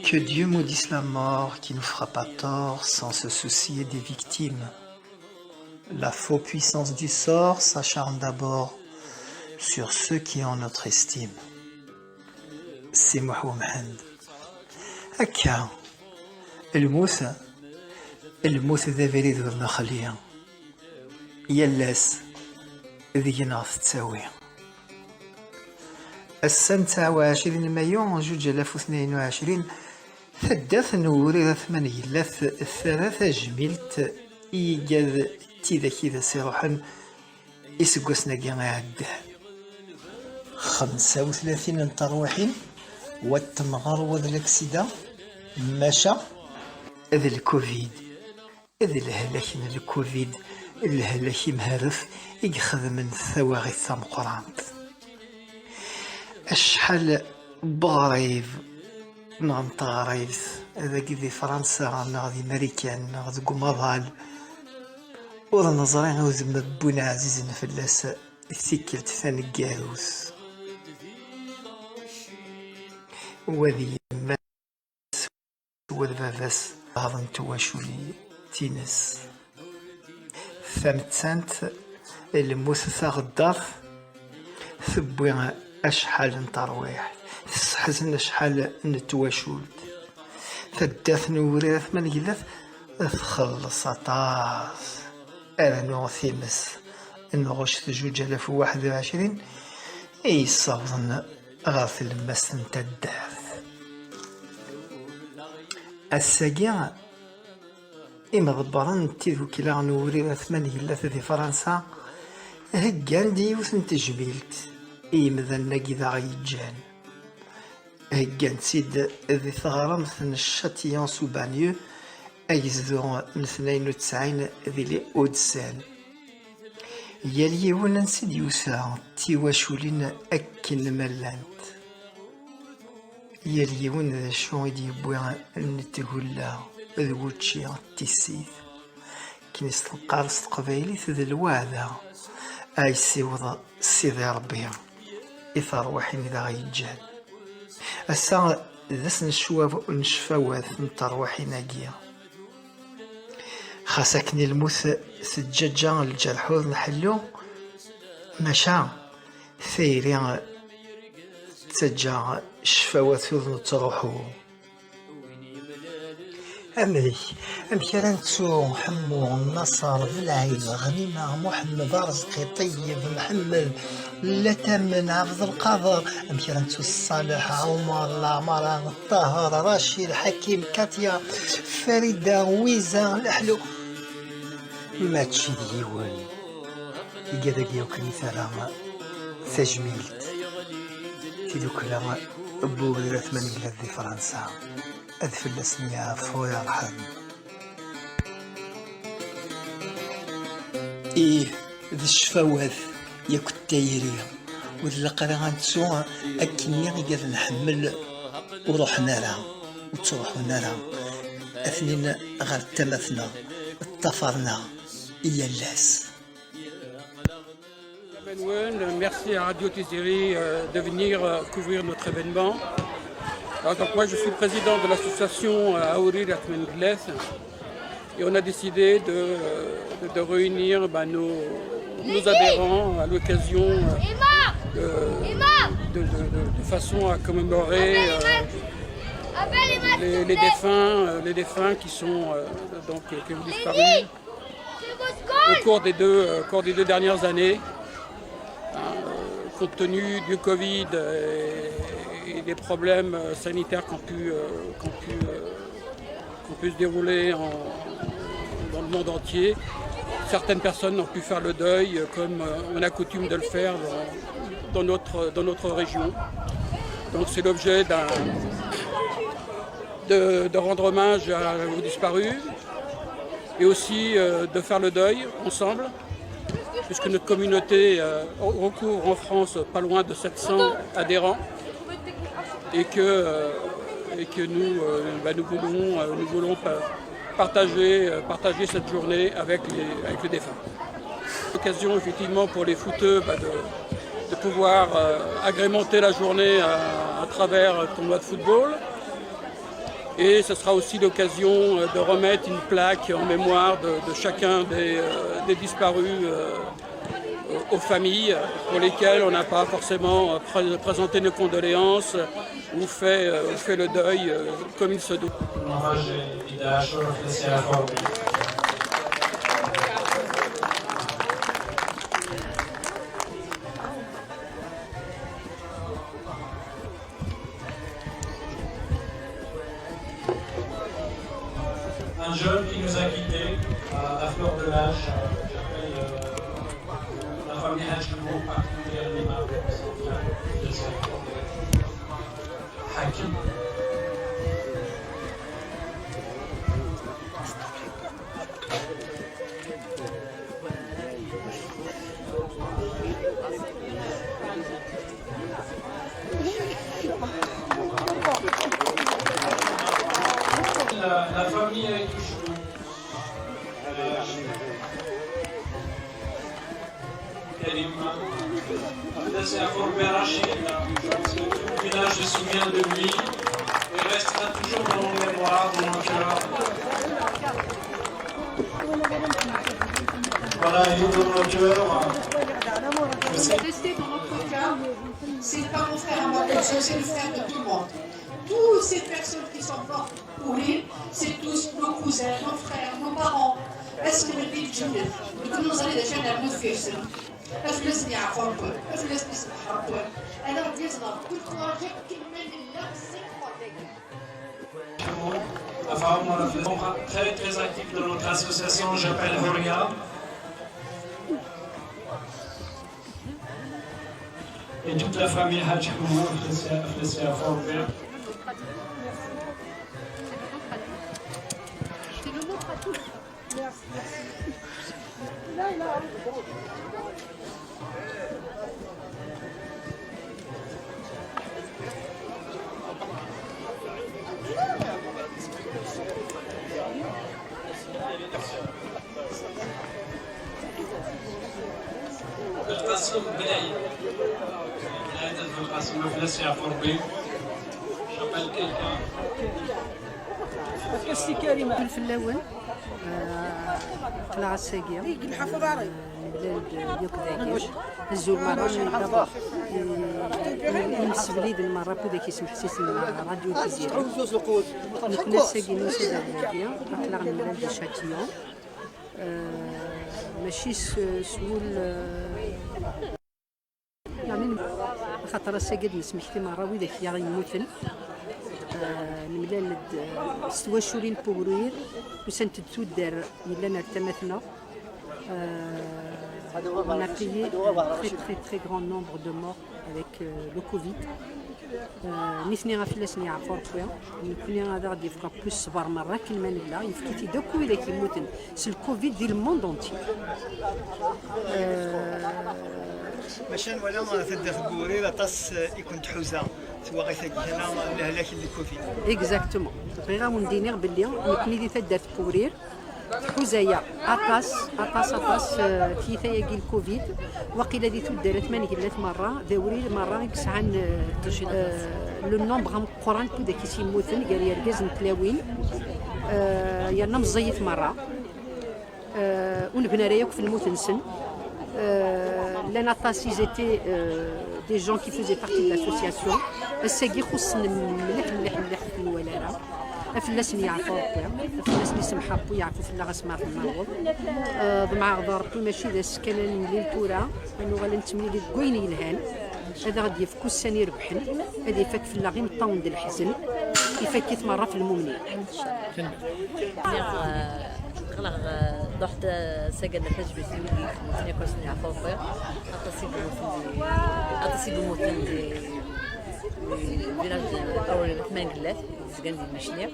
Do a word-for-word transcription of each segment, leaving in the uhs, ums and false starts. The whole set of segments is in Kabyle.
Que Dieu maudisse la mort qui nous frappe à tort sans se soucier des victimes. La faux puissance du sort s'acharne d'abord sur ceux qui ont notre estime. Si Muḥ Umḥend. Akka, lmut, lmut d abrid ur nexli. Yal ass deg-neɣ tettawi. Ass-a netta ɛecrin mayu zuǧ alaf u tnayen u ɛecrin, taddart n Wewrir At Mangellat terra tajmilt i yigad d tidak i d as-iruḥen iseggasen-agi iɛeddan. Xemsa u tlatin n terwiḥin, wa d temɣer, wa d laksida, maca d lkuvid. D lehlak n lkuvid, lehlak imherref i ixedmen tawaɣit tameqqrant. Acḥal n uɣrib neɣ n teɣribt, dagi di Fransa neɣ di Marikan neɣ deg umaḍal, ur neẓri udem n win ɛzizen fell-as tikkelt taneggarut. Wa d yemma-s, wa d baba-s, ɣaḍen twacult-ines. Tamettant, lmut taɣeddart, tewwi acḥal n terwiḥt, tesseḥzen acḥal n twacult. Taddart n Wewrir At Mangellat txelleṣ aṭas. Rnu times n ɣuct zuǧ alaf u waḥed u ɛecrin i yessawḍen ɣer tlemmast n taddart. Ass-agi, imḍebbren n tidukla n Wewrir At Mangellat di Fransa heggan-d yiwet n tejmilt i yimdanen-agi d aɣ-yeǧǧan. Heggan-tt-id di teɣremt n Châtillon-sous-Bagneux, agezdu n tnayen u tesɛin di Les Hauts-de-Seine. Yal yiwen ansi d-yusa, tiwaculin akken ma llant. Yal yiwen d acu i d-yewwi n tgella d wučči d tissit. Akken i s-teqqar s teqbaylit, d lweɛda ay yessiweḍ Sidi Ṛebbi i terwiḥin i d aɣ-yeǧǧan. Ass-a d ass n ccwa-, n ccfawat n terwiḥin-agi. Xas akken i lmut teǧǧaǧǧa lǧerḥ ur nḥellu, maca tayri tettaǧǧa ccfawat ur nettruḥu. Amek, amek ara nettu Ḥemmu, Naṣer, Belɛid, Ɣnima, Muḥemmed, Arezqi, Ṭeyyeb, Mḥemmed, Latamen, Ɛebdelqader? Amek ara nettu Ṣṣaleḥ, Ɛumer, Leɛmara, Ṭaher, Racid, Ḥakim, Katya, Farida, Wiza, Leḥlu? Mačči d yiwen. Igad-agi akk i terra tajmilt, tidukla n Wewrir At Mangellat di Fransa, ad fell-asen yeɛfu yerḥem. Ih, d ccfawat yakk d tayri, ur ilaq ara ad nettu akkenni igad nḥemmel ur ruḥen ara, ur ttruḥun ara, atnin ɣer tama-tneɣ, ṭṭafaren-aɣ yal ass. Benwen, merci à Radio Tiziri, euh, de venir, euh, couvrir notre événement. Alors, donc, moi, je suis président de l'association, euh, Wewrir At Mangellat, et on a décidé de, euh, de, de réunir, ben, nos, nos adhérents à l'occasion, euh, de, de, de, de façon à commémorer, euh, les, les défunts, euh, les défunts qui sont, euh, donc, euh, qui ont disparu au cours des deux, euh, cours des deux dernières années, hein, euh, compte tenu du Covid, euh, et des problèmes, euh, sanitaires qui ont pu, euh, qui ont pu, euh, qui ont pu se dérouler en, dans le monde entier. Certaines personnes ont pu faire le deuil, euh, comme, euh, on a coutume de le faire dans, dans notre, dans notre région. Donc c'est l'objet d'un, de, de rendre hommage à, aux disparus et aussi, euh, de faire le deuil ensemble, puisque notre communauté, euh, recouvre en France pas loin de sept cents adhérents et que, euh, et que nous, euh, bah, nous voulons, euh, nous voulons pa-, partager, euh, partager cette journée avec les, avec les défunts. L'occasion effectivement pour les footeux, bah, de, de pouvoir, euh, agrémenter la journée à, à travers un tournoi de football. Et ce sera aussi l'occasion euh, de remettre une plaque en mémoire de, de chacun des, euh, des disparus euh, aux familles pour lesquelles on n'a pas forcément euh, pré- présenté nos condoléances ou fait, euh, ou fait le deuil euh, comme il se doit. Un jeune qui nous a quittés à la fleur de l'âge. J'appelle euh, la famille Hachimour particulièrement. Hakim. La, la famille est toujours. Karim, c'est un fort Rachid. Je pense que tout le village se souvient de lui. Il restera toujours dans nos mémoires, dans nos cœurs. Voilà, il est dans nos cœurs. Je sais. Rester dans notre cœur, c'est pas mon frère à moi, c'est le frère de tout le monde. Toutes ces personnes qui sont mortes pour lui, c'est tous nos cousins, nos frères, nos parents. Est-ce que le dit Junior, nous sommes allés de chaîne à nous faire ça. Est-ce que le Seigneur a fait un peu? Est-ce que le Seigneur a fait un peu? Alors, Dieu, c'est dans beaucoup de courage, qui mène là, c'est quoi, les gars? Enfin, on a fait très, très actif dans notre association, j'appelle Horia. Et toute la famille Hachimour, Christian, Christian Forbert. Belqasem Belɛid. Belɛid At Belqasem, ma fell-as yeɛfu Rebbi. J'appelle quelqu'un. Aql fell-awen. Aql-aɣ ass-agi. Nella-d yakk dagi. Azul merra, d'abord, i yimsefliden merra, wid i yesmeḥsisen ɣer Radio Tiziri. Nekkni ass-agi nusa-d ar dagi, aql-aɣ nella di Châtillon. Eh, mačči s, s wul, eh, yeɛni, axaṭer ass-agi ad nesmekti merra widak i aɣ-yemmuten. Eh, nemlal-d, eh, s twaculin n webrir, usant-d tuddar yellan ar tama-tneɣ. Euh, on a payé un très, très, très grand nombre de morts avec euh, le Covid. Euh, nitni ɣef fell-asen yeɛfu Rebbi, nekkni ad aɣ-d-yefk akk ṣṣber merra akken ma nella, yefk-it-id akk widak yemmuten s le Covid di le monde entier. Euh, Maca nwala taddart n Wewrir aṭas i kent-tḥuza twaɣit-agi hana lehlak n le Covid. Exactement. Bɣiɣ ad wen-d-iniɣ belli nekkni di taddart n Wewrir, tḥuza-yaɣ aṭas, aṭas, aṭas, eh, tiyita-agi n le Covid. Waqila di tuddar atma ngellat merra, d awrir merra i yesɛan, eh, eh, le nombre ameqqran n widak i s-yemmuten gar yergazen d tlawin, eh, yerna meẓẓiyit merra. Eh, ur nebni ara yakk f lmut-nsen. Eh, llan aṭas, ils étaient, eh, des gens qui faisaient partie de l'association. Ass-agi xuṣṣen mliḥ, mliḥ, mliḥ, ur ten-nwala ara. Ad fell-asen yeɛfu Rebbi, ad fell-asen isemmeḥ Rebbi, yeɛfu fell-aɣ asmi ara ten-naweḍ. Eh, ḍemɛeɣ d Rebbi mačči d ass kan ad nemlil tura, ad nuɣal ad nettemlili deg wayen yelhan. Ad aɣ-d-yefk ussan irebḥen, ad ifak fell-aɣ imeṭṭawen d leḥzen, ifak-it merra f lmumnin. Nniɣ, eh, aql-aɣ, eh, d uḥd, eh, sagad n tajbit i wid yemmuten akk ass-nni ɣef uḍfir. Aṭas i yemmuten di, aṭas i yemmuten di, di village de Awriɣ Tmangellat, zgan di Micli.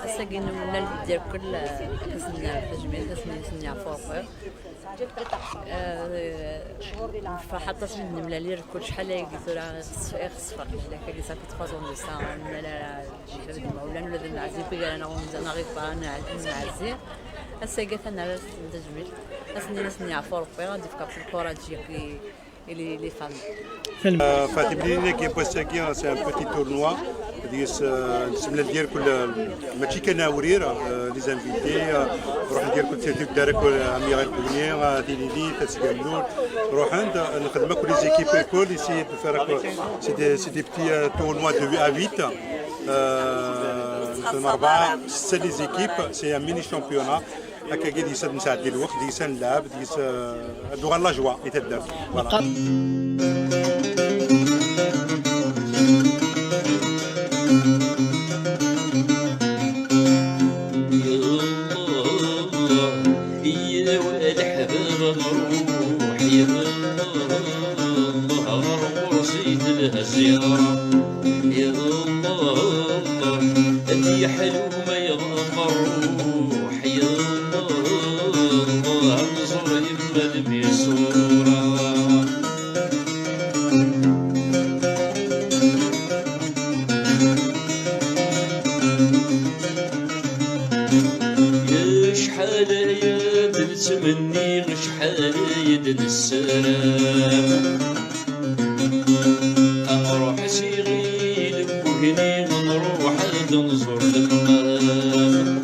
Ass-agi nella nbedd irkel, eh, ass-nni ɣef tajmilt, ass-nni ɣef uḍfir. Eh, nefreḥ aṭas mi d-nemlal irkel, acḥal ayagi tura ixsef-, ixsef lehlak-agi, ça fait trois ans de ça, ur nemlal ara zik d imawlan, ula d lmeɛzin, wigi ara naɣ unza, naɣ ifa, neɛzi. Ass-agi atan nerra tajmilt, ass-nni, ass-nni yeɛfu Rebbi, ad d-yefk akk lkuraǧ i, i les, les femmes. Euh, Fatim Lili, qui est posté aquí, c'est un petit tournoi. Deg-s, euh, nessemlal deg irkul, euh, mačči kan awrir, euh, les invités, euh, ruḥen deg irkul, sirtu deg Darak, euh, Amiɣer Bugni, euh, Tililit, Asgamlul, ruḥen-d, euh, nexdem akk les équipes irkul, ici, de faire, euh, c'est des, c'est des petits, euh, tournois de huit à huit. Euh, nexdem rebɛa, setta les équipes, c'est un mini championnat. Akkagi deg-s ad nesɛeddi lweqt, deg-s ad nleɛb, deg-s, euh, ad d-tuɣal la joie i taddart. Voilà. يا الله، يا ويل حباب نروح، يا الله، غير غرزيت لها زيارة. يا الله، الله، أنت يا حلو ما يغمر الروح. يا الله، الله، نزور يما الميسورة. يا شحال يا نتمني، شحال يا نسلم. نروح سيغيل بوهني، نروح نزور المرام.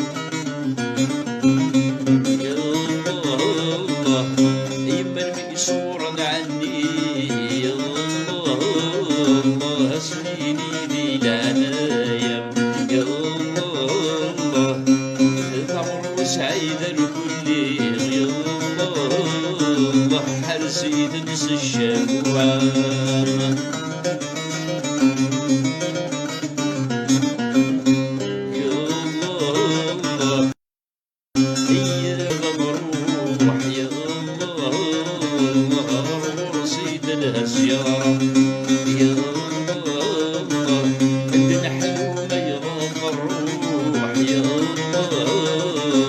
يا الله، الله، يما الميسور عني. يا الله، الله، اسنيني ذي العناية. يا الله، الله، ثمر وسعيد الكل. يا الله، الله، حرسي تنسى الشموع. يا الله، الله، هي غمروح. يا الله، الله، غرور سيد الهز يا رب. يا الله، الله، عندنا حلومة يا غمروح. يا الله،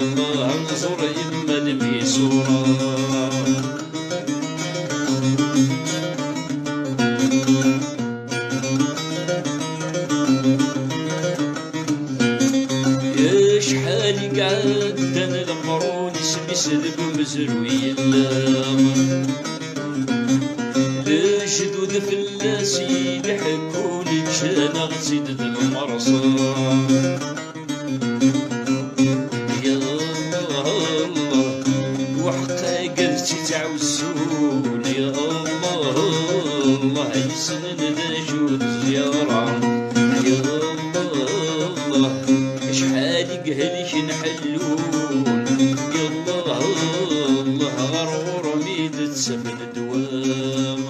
الله، انصر يما الميسورة. شحال قعدنا المرون سميس ذب مزروي. الجدود فلاس يلحقون كان غزيد ذ المرصى. يا الله، الله، وحقا قلتي تعوزون. يا الله، الله، يسنن ذا جود زيارة. يا الله، الله، شحال قهلك نحلون. يا الله، الله، غرور ميد تسفن دوام.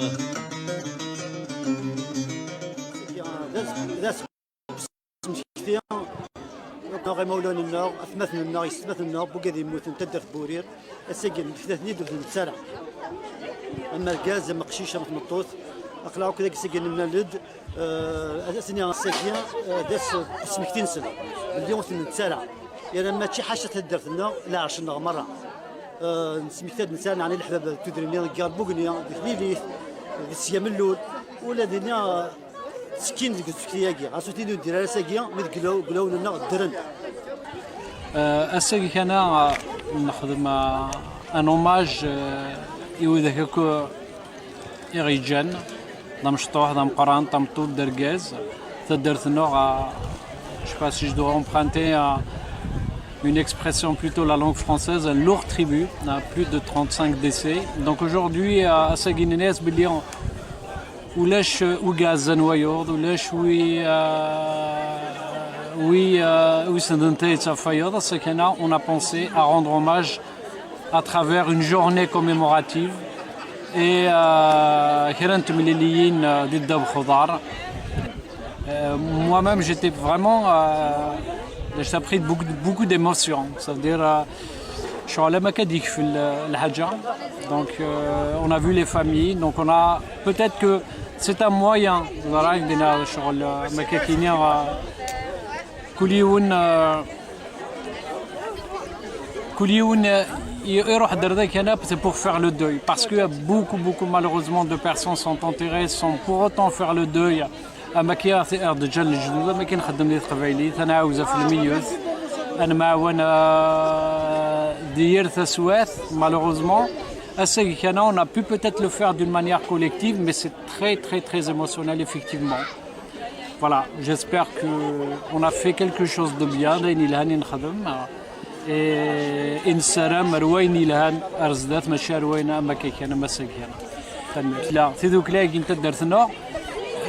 Smekti, neɣ imawlan-nneɣ, atmaten-nneɣ, yessetmaten-nneɣ, wigad yemmuten, taddart n Burir, ass-agi, mmektat-nni-d ur ten-nettarra. Am argaz, am aqcic, am tmeṭṭut, aql-aɣ akk dagi, ass-agi, nemlal-d, eh, ass-nni, ass-agi, eh, d ass n usmekti-nsen, belli ur ten-nettarra. Yerna mačči ḥaca taddart-nneɣ, lɛerc-nneɣ merra. Eh, nesmekta-d, nettarra, neɛni leḥbab, tudrin-nni, deg Ger Bugni, di Tlilit, di Sya Mellul, ula dinna, Ttekkin deg usekti-agi, ɣas ur ten-id-neddir ara ass-agi, mi deg ulaw-, deg ulawen-nneɣ ddren. Euh, ass-agi kan, euh, nexdem, euh, un hommage, euh, i widak akk, euh, i ɣ-yeǧǧan, d amecṭuḥ, d ameqqran, d tameṭṭut, d argaz. Taddart-nneɣ, euh, je sais pas si je dois emprunter, euh, une expression, plutôt la langue française, un lourd tribut, euh, plus de trente-cinq décès. Donc aujourd'hui, euh, ass-agi, nenna-as belli ulac wi yeɛezzan wayeḍ, ulac wi, euh, wi, euh, wi senden tayet ɣef wayeḍ. Ass-akana, on a pensé à rendre hommage à travers une journée commémorative et, euh, kra n temliliyin, euh, di ddabex uḍar. Euh, moi-même, j'étais vraiment, euh, j'ai pris beaucoup, beaucoup d'émotions. Ça veut dire, euh, ccɣel am akka d-yekfel, euh, lḥaǧa. Donc, euh, on a vu les familles. Donc, on a, peut-être que c'est un moyen, voilà, ɣ-d-yenna ccɣel, euh, am akka kini, euh, kul yiwen, euh, kul yiwen, euh, i-, iruḥ-d ar da kan, c'est pour faire le deuil. Parce qu'il y a beaucoup, beaucoup, malheureusement, de personnes sont enterrées sans pour autant faire le deuil. Am akka i ɣ-d-ǧǧan lejdud, am akka i nxeddem di teqbaylit, ad nɛawez ɣef lmiyet, ad nemɛawan, euh, di yir taswiɛt. Malheureusement, ass-agi kan, on a pu peut-être le faire d'une manière collective, mais c'est très, très, très émotionnel, effectivement. Voilà, j'espère que on a fait quelque chose de bien, d ayen yelhan i nexdem. Et, et nessaram ar wayen yelhan ar zdat, mačči ar wayen am akka kan, am ass-agi kan. Tanemmirt. La, tidukla-agi n taddart-nneɣ,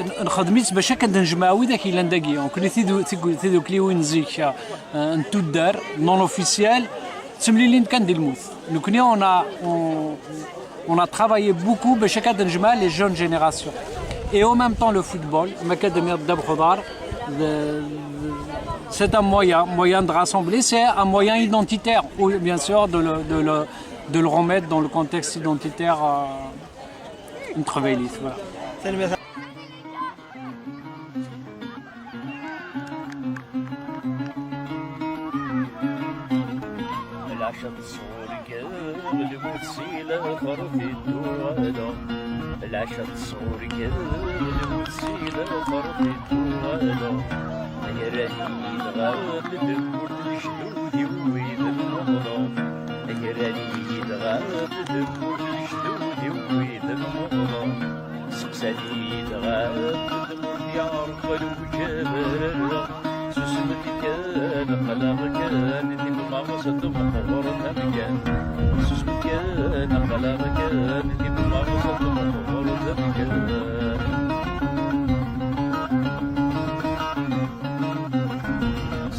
n-, nxedm-itt bac akken ad nejmeɛ widak yellan dagi. Nekkni tidu-, tigu-, tidukliwin n zik, eh, n tuddar, non officielles, ttemlilin kan di lmut. Nekkni, on a, on, on a travaillé beaucoup باش هكا نجمع les jeunes générations. Et en même temps, le football, ma كتبغي تدبخ ضار, c'est un moyen, moyen de rassembler, c'est un moyen identitaire, ou bien sûr de le, de le, de le remettre dans le contexte identitaire, euh, n teqbaylit, voilà. العشا تصور قبل وتسيل خرفي الدوالة. العشا تصور قبل وتسيل خرفي الدوالة. يا راني يتغاب دبور الجدود ويد المغرب. يا راني يتغاب دبور الجدود ويد المغرب. سقساني يتغاب دبور يا رب الوجه. Susmet kan, aql-aɣ kan di temɣer s temɣer d amkan. Susmet kan, aql-aɣ kan di temɣer s temɣer d amkan.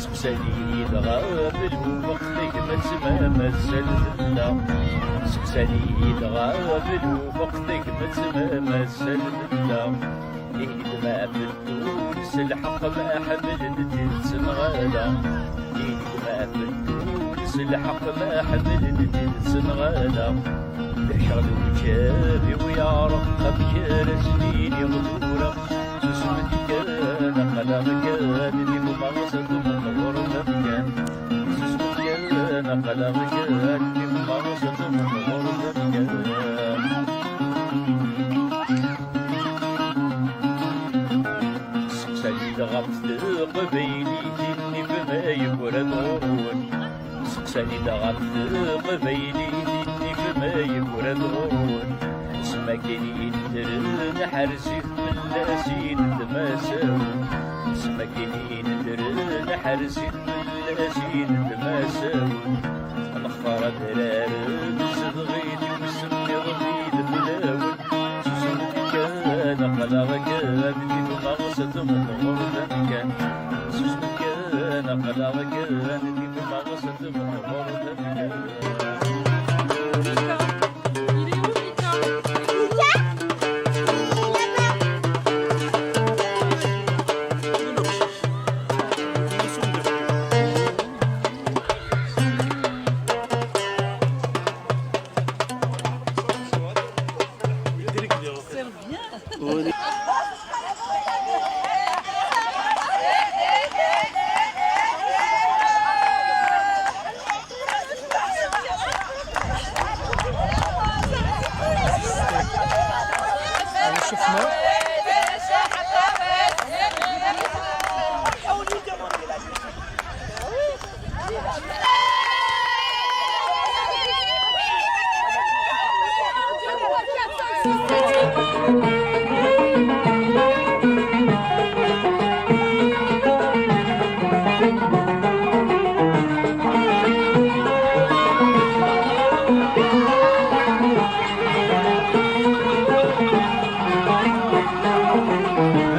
Seqsan-iyi-d ɣef lmufeq tegmat ma mazal tella. Seqsan-iyi-d ɣef lmufeq tegmat ma mazal tella. Ihi d ma Tunes lḥeqq ma ḥemmlen tidet neɣ ala. Ihi ma Tunes lḥeqq ma ḥemmlen tidet neɣ ala. D acu lewǧab-iw ya Ṛeb, amek ara s-nini tura? Susmet kan, aql-aɣ kan di temɣer s temɣer d amkan. Susmet kan, aql-aɣ kan di temɣer s temɣer d amkan. Seqsan-iyi-d ɣef teqbaylit-nni fma yeggra-d ɣur-wen. Seqsan-iyi-d ɣef teqbaylit-nni fma yeggra-d ɣur-wen. Asmi akken i neddren ḥerz-it fell-as inedmasawen. Asmi akken i neddren ḥerz-it fell-as inedmasawen. Nextar adrar, nezdeɣ-it i usemmiḍ d fell-awen. Susmet kan, aql-aɣ kan di temɣer s temɣer d amkan. Susmet kan, aql-aɣ kan di temɣer s temɣer d amkan. شفنا.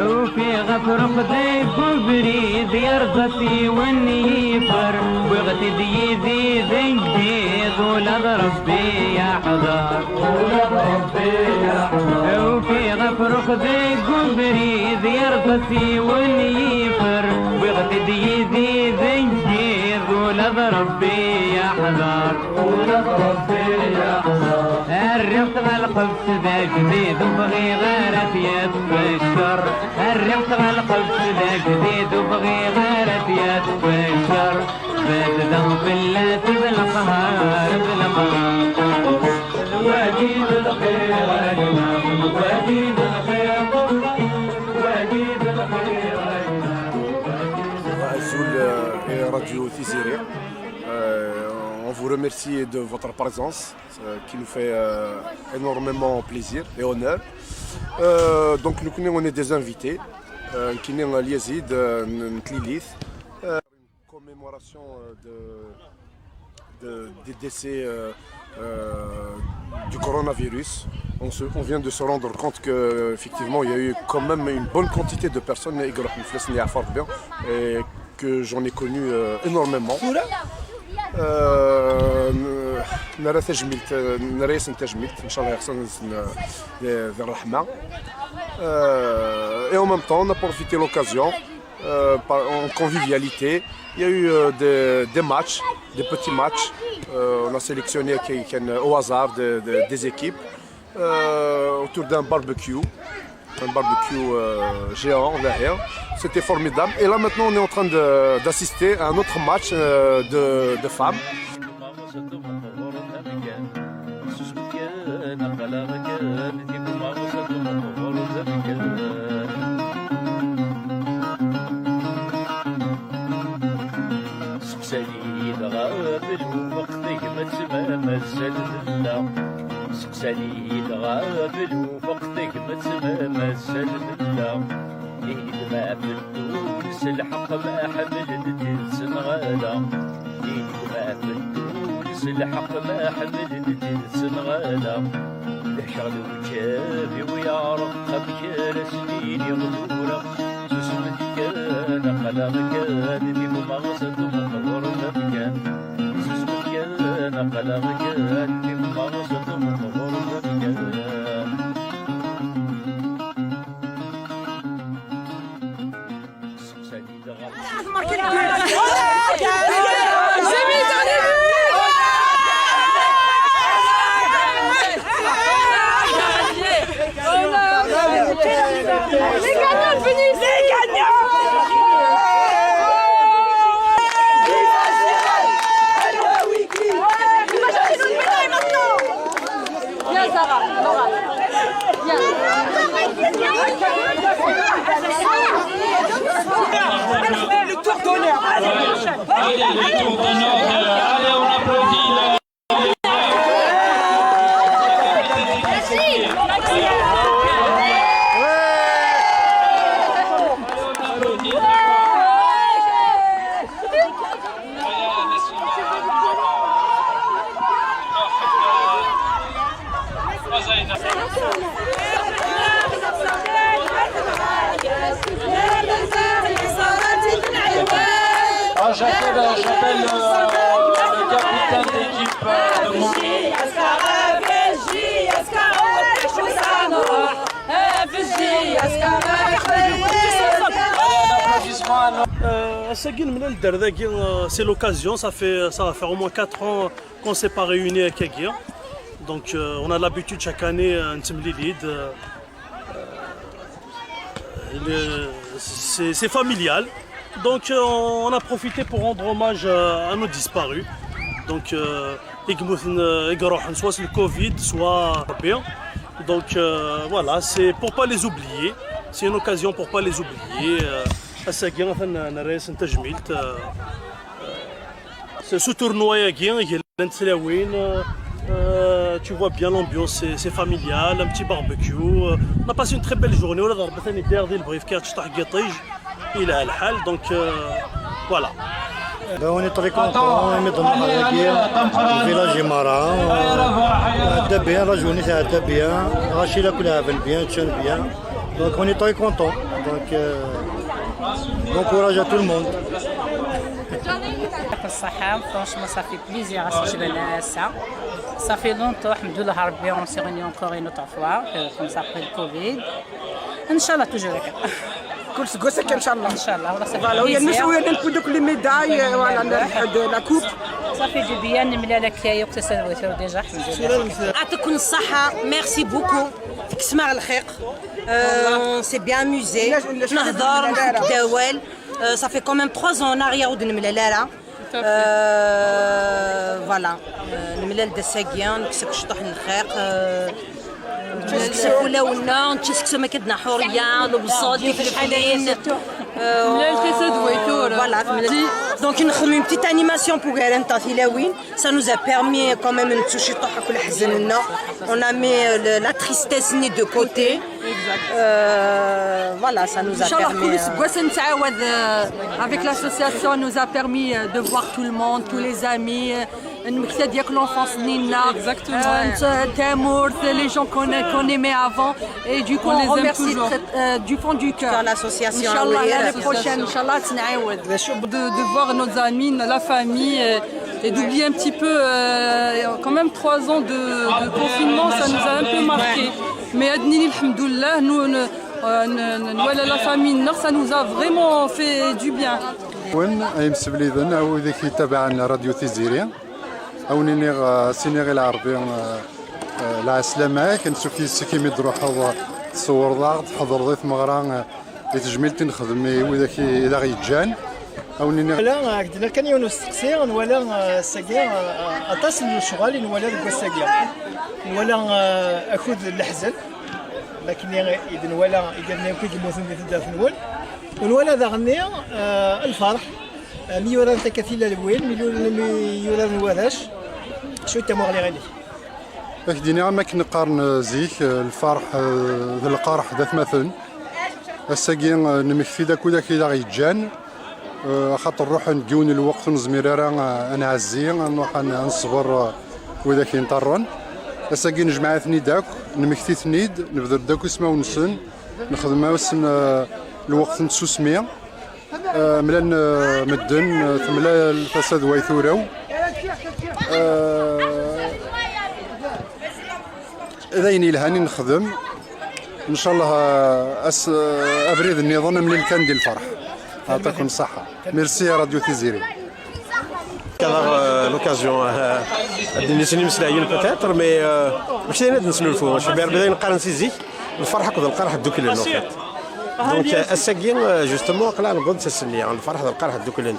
Ufiɣ afruq deg ubrid, yerẓa-t yiwen yifer, wwiɣ-t-id yid-i deg yiḍ, ula d Rebbi yeḥḍer. Ula d Rebbi yeḥḍer. Ufiɣ afruq deg ubrid, yerẓa-t yiwen yifer, wwiɣ-t-id yid-i deg yiḍ, ula d Rebbi yeḥḍer. Ula d Rebbi yeḥḍer. Rriɣ-t ɣer lqebs d ajdid, ur bɣiɣ ara ad t-yaf ccer. Rriɣ-t ɣer lqebs d ajdid, ur bɣiɣ ara ad t-yaf ccer. Beddeɣ fell-as d leqher, d leqher. D wagi d lxir a gma, d wagi d lxir, d wagi d lxir a gma. Azul, euh, i Radio Tiziri. Euh, on vous remercie de votre présence, euh, qui nous fait, euh, énormément plaisir et honneur. Euh, donc, nous, on est des invités. Euh, nekkini Lyazid, euh, n n Tlilit. Euh, commémoration, euh, de, de- des décès, euh, euh, du coronavirus. On, se- on vient de se rendre compte que, effectivement, il y a eu quand même une bonne quantité de personnes, et que j'en ai connu, euh, énormément. Euh, نرى تجميلت نرى ياسن تجميلت ان شاء الله يغسل. Euh, et en même temps, on a profité l'occasion, euh, par- en convivialité. Il y a eu, euh, des, des matchs, des petits matchs. Euh, on a sélectionné qui- qui- au hasard de- de- des équipes, euh, autour d'un barbecue, un barbecue, euh, géant derrière. C'était formidable. Et là maintenant, on est en train de- d'assister à un autre match, euh, de, de femmes. Seqsali-yi-d ɣef lmufeq, tegmat ma mazal tella. Seqsali-yi-d ɣef lmufeq, tegmat ma mazal tella. Ihi d ma beddul s lḥeqq ma ḥemmlen-t-id s nɣala. Ihi d ma beddul s lḥeqq ma ḥemmlen-t-id s nɣala. D acaɣ lewǧab-iw yeɛreq, amek ara s-nini tura? Susmet kan, aql-aɣ kan di tmeɣẓert meqqren amkan. Susmet kan, aql-aɣ kan di tmeɣẓert meqqren amkan. Seqsani-d ɣef Viens, Sarah, Sarah. Viens. Le tour d'honneur. Allez, le tour d'honneur, euh, allez, on applaudit le- Ah, j'appelle, euh, j'appelle, euh, le capitaine d'équipe, euh, de mon Ass-agi nemlal-d ar dagi, euh, c'est l'occasion, ça fait, ça va faire au moins quatre ans qu'on s'est pas réunis akkagi. Donc euh, on a l'habitude chaque année, euh, nettemlili-d, euh, euh, c'est familial. Donc euh, on a profité pour rendre hommage euh, à nos disparus. Donc euh, i yemmuten, euh, i iruḥen, soit c'est le Covid, soit bien. Donc euh, voilà, c'est pour pas les oublier. C'est une occasion pour pas les oublier. Euh, ass-agi, atan nerra-yasen tajmilt. Euh, euh, ce tournoi-agi, llant tlawin, euh, euh, tu vois bien l'ambiance, c'est c'est familial, un petit barbecue. Euh, on a passé une très belle journée. Ula d Rebbi atan yedda di lebɣi, yefka-aɣ-d ciṭuḥ n yiṭij, yelha lḥal. Donc euh, voilà. Ben, on est très content, on est dans le village Imara. Tɛedda bien, la journée tɛedda bien. Rachid akk lɛaben bien, ččan bien. Donc on est très content. Donc euh, bon courage à tout le monde. يعطيك الصحة. Franchement, ça fait plaisir à ce que ça fait longtemps, الحمد لله ربي, on s'est réunis encore une autre fois, euh, comme ça après le Covid. ان شاء الله toujours هكا. كل سكوسك ان شاء الله. ان شاء الله، والله صافي. Voilà, ويا الناس ويا نكون دوك لي ميداي، voilà، نحد لا كوب. صافي دو بيان ملالا كيايو كتسويتو ديجا، الحمد لله. يعطيكم الصحة، merci beaucoup. تكسمع الخير. Euh, on s'est bien amusé. نهضر نتداول. Euh, ça fait quand même trois ans en arrière ودن ملالا. Euh, voilà. Euh, نملال دساقيا نكسك شطوح الخير. Euh, نكسك ولا ونا نكسك سمكتنا حورية لبصاد يفلفلين. Voilà, Donc, نخدم une petite animation pour Garanta Tilawin. Ça nous a permis quand même de toucher. On a mis euh, le- la tristesse ni de côté. Euh, voilà, ça nous a إن شاء الله permis. كل euh, سبوة نتعاود. Euh, avec l'association, nous a permis euh, de voir tout le monde, tous les amis. Euh, نمكتاد ياك l'enfance نينا. Exactement. Euh, تامورت, les gens qu'on qu'on aimait avant. Et du coup, On on, les aime remercie toujours. très- euh, du fond du cœur. Dans l'association إن شاء الله Awir. L'année prochaine, إن شاء الله تنعاود. De, de voir nos amis, la famille, euh, et d'oublier un petit peu, euh, quand même trois ans de, de confinement, ça nous a un peu marqué. Mais أدنيني الحمد لله, nous, nous, euh, n- n- نولى la famille, non, ça nous a vraiment fait du bien. Wen ay imsebliden, a widak yettabaɛen Radio Tiziri, a wen-iniɣ, eh, s-iniɣ i lɛerbi, eh, eh, lɛeslama-k, ansuf yes-k imi d-truḥeḍ, eh, tṣewwreḍ-aɣ-d, tḥeḍreḍ i tmeɣra, eh, i tejmilt i nexdem i widak i, i d aɣ-yeǧǧan. A wen-iniɣ. Nwala, eh, ak-d-nniɣ kan yiwen n usteqsi, nwala, eh, ass-agi, eh, aṭas n lecɣal i nwala deg wass-agi. Nwala, eh, akud n leḥzen, lakin i d-nwala igerdan akk i yemmuten di taddart-nwen. U nwala daɣen-nni, eh, lferḥ, eh, mi yuran takka tilawin, mi yuran, mi yuran warrac. Acu i d tamuɣli-inek? Ad k-d-iniɣ am akken qqaren, eh, zik, eh, lferḥ, eh, d lqerḥ d atmaten. Ass-agi, eh, nemmekti-d akud akid aɣ-yeǧǧan, eh, axaṭer ruḥen deg yiwen n lweqt ur nezmir ara, eh, ad nɛezzi, ad nruḥ ad n- ad neṣber, eh, widak inṭerren. Ass-agi nejmeɛ-iten-id akk, nemmekti-ten-id, nebder-d akk ismawen-nsen, nexdem-asen, eh, lweqt n tsusmi. Eh, mlalen, eh, medden, eh, temlal tasa d way turew. Eh, d ayen yelhan i nexdem. Ncallah, eh, ass, eh, abrid nniḍen ad nemlil kan di lferḥ. Ɛṭikum ṣṣeḥḥa. Merci a Radio Tiziri. Kadeɣ l'occasion ad d-nini sin imeslayen peut-être, mais euh, mačči d ayen ad nesnulfu. Cbi Rebbi d ayen qqaren si zik, lferḥ akked lqerḥ dduklen en fait. Donc euh, ass-agi, euh, justement, aql-aɣ newweḍ-d s ass-nni, lferḥ d lqerḥ dduklen.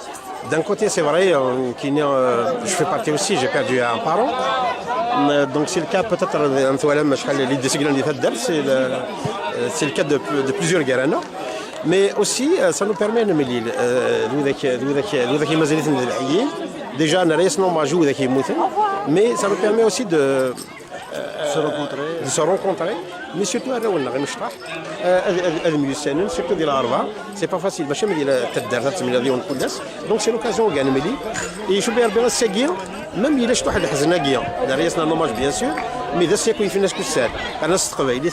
D'un côté, c'est vrai, euh, nekkini, euh, je fais partie aussi, j'ai perdu un parent. Euh, donc c'est le cas peut-être, euh, twalam acḥal lli d-iseglen di taddart, c'est le, euh, c'est le cas de, de plusieurs garana. Mais aussi, euh, ça nous permet de, euh, de, de, de, déjà, on a un hommage, mais ça nous permet aussi de, euh, de se rencontrer, mais surtout à Raoul Narim Shtah, euh, à, à, à Musen, surtout de l'Arba. C'est pas facile, باش ما يلا تدار تسمي هذه كل الناس. Donc c'est l'occasion وكان ملي يشوف بها ربي الساقيه. Même il est tout le حزناقيه. Derrière c'est un hommage bien sûr, mais de ce qui fait ناس كسال. انا صدق بايدي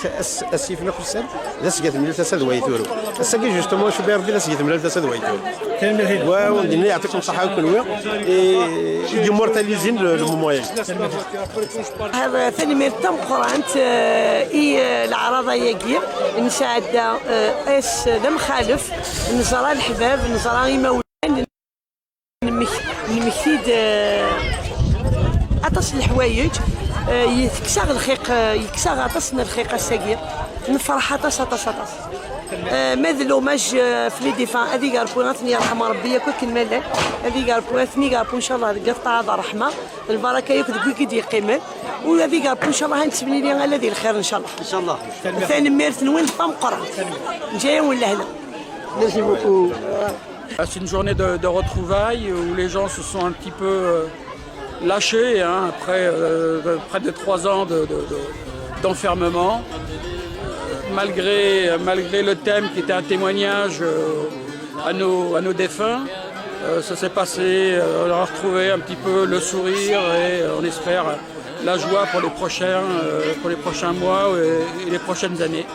اسيف ناس كسال. La sgit mlal tasa d way turu. Ass-agi justement je suis perdu la sgit mlal tasa d way turu. Wa undin yɛṭikum ṣṣeḥḥa akk kenwi. Et immortalisin le, le moment. Tanemmirt tameqqrant eh, i eh, leɛraḍa-agi nesɛedda eh, ass d amxalef, neẓra leḥbab, neẓra imawlan. Nemmekti-d eh, aṭas n leḥwayeǧ, eh, yekkes-aɣ lxiq, eh, yekkes-aɣ aṭas n lxiq ass-agi. Nefreḥ aṭas, aṭas, aṭas. Eh, ma d l'hommage eh, f les défunts, ad iger Rebbi, ad ten-yerḥem Rebbi, yakk akken ma llan. Ad iger Rebbi, ad ten-iger Rebbi, ncallah, deg ṭṭaɛa d ṛṛeḥma, lbaraka yakk deg wigi d-yeqqimen. U ad iger Rebbi, ncallah, ad nettemlili ala di lxir, ncallah. Ncallah. Tanemmirt-nwen d tameqqrant. Nǧa-yawen lehna. Merci beaucoup. C'est une journée de, de retrouvailles où les gens se sont un petit peu euh, lâchés hein, après euh, près de trois ans de- de- de- d'enfermement. Euh, malgré, malgré le thème qui était un témoignage euh, à, nos, à nos défunts, euh, ça s'est passé, euh, on a retrouvé un petit peu le sourire et euh, on espère la joie pour les prochains, euh, pour les prochains mois et, et les prochaines années.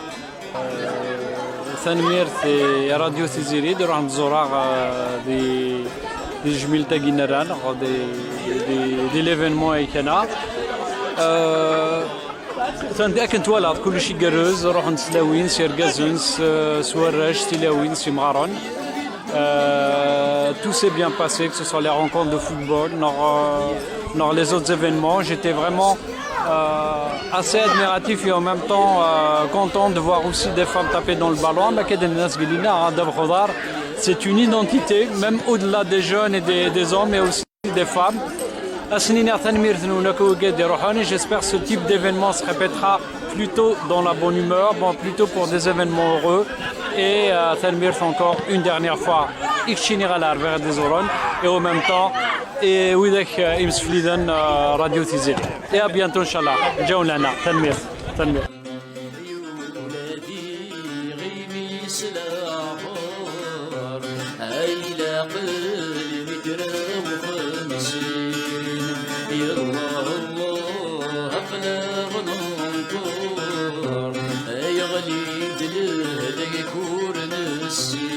Tanemmirt i Radio Tiziri d-iruḥen d-ẓureɣ di tejmilt-agi n rran di l'événement ay kana. Akken twalaḍ kullec igerrez, ruḥen s tlawin, s yergazen, s warrac, s tilawin, s imɣaren. Tout s'est bien passé, que ce soit les rencontres de football, dans les autres événements. J'étais vraiment euh, assez admiratif et en même temps euh, content de voir aussi des femmes taper dans le ballon. C'est une identité, même au-delà des jeunes et des, des hommes, mais aussi des femmes. Ass-nni tanemmirt-nwen akk wigi d-iruḥen et j'espère que ce type d'événement se répétera plutôt dans la bonne humeur, bon, plutôt pour des événements heureux. Et euh, tanemmirt encore une dernière fois. Keččini ɣer Lɛerbi i ɣ-d-iẓuren, et en même temps, et widak, euh, imsefliden, euh, Radio Tiziri. Et à bientôt, inchallah. Ǧǧawen lehna. Tanemmirt. Tanemmirt. Yulad iɣimi s leɛmer, ay laqel mi kra uxemsin. Yallah, Allah, aql-aɣ nenṭer, ay ɣli-d lehlak ur nessin.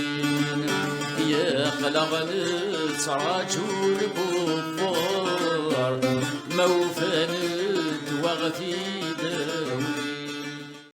Yaql-aɣ nettraǧu lkuffar, ma ufan-d waɣ-t-id-awin.